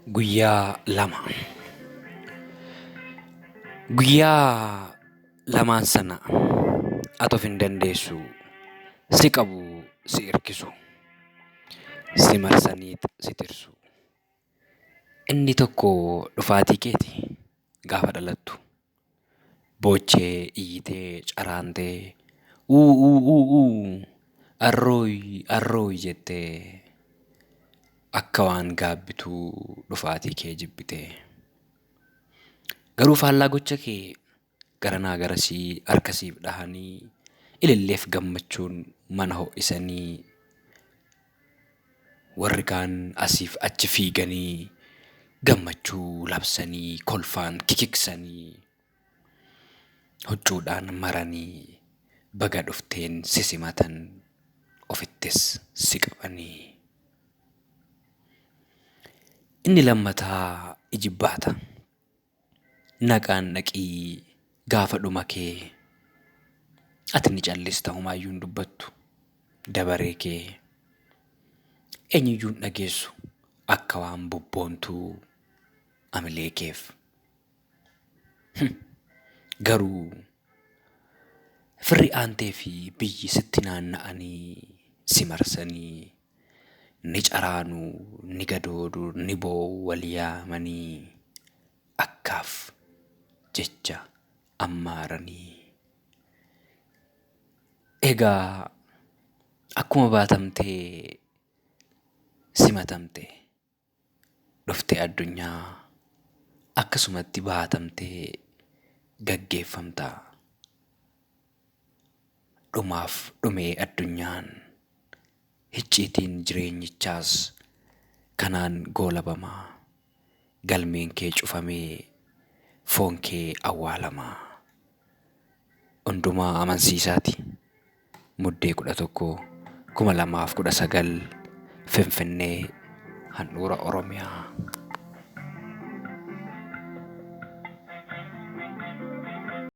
Guyyaa 2. Guyyaa lamaan sana ati of hin dandeessu. Si qabu si hirkisu. Si marsaniit si tirsu. Inni tokko dhufaatii keeti gaafa dhalattu. Boochee iyyitee caraantee uu uu uu uu arrooy arrooy jettee akka waan gaabbituu dhufaatii kee jibbitee. Garuu faallaa gocha kee garanaa garasii harka siif dhahanii ililleef gammachuun mana ho'isanii warri kaan asiif achi fiiganii gammachuu labsanii kolfaan kikiksanii huccuudhaan maranii baga dhufteen si simatan ofittis si qabanii. Inni lammataa ijibbaata. Naqaan dhaqii gaafa dhuma kee ati ni callista homaayyuu hin dubbattu dabaree kee eenyuyyuu hin dhageessu akka waan bobboontuu amilee keef. Garuu firri aantee fi biyyi sitti naanna'anii si marsanii ni caraanu, ni gadoodu, ni boo'u wal yaamanii akkaaf jecha ammaaranii. Egaa akkuma baatamtee simatamte dhufte addunyaa akkasumatti baatamtee gaggeeffamta. Dhumaaf dhumee addunyaan hicciitiin jireenyichaas kanaan goolabama. Galmeen kee cufamee foon kee awwaalama. Hundumaa amansiisaati. Muddee 11, 2019 Finfinnee handhuura Oromiyaa.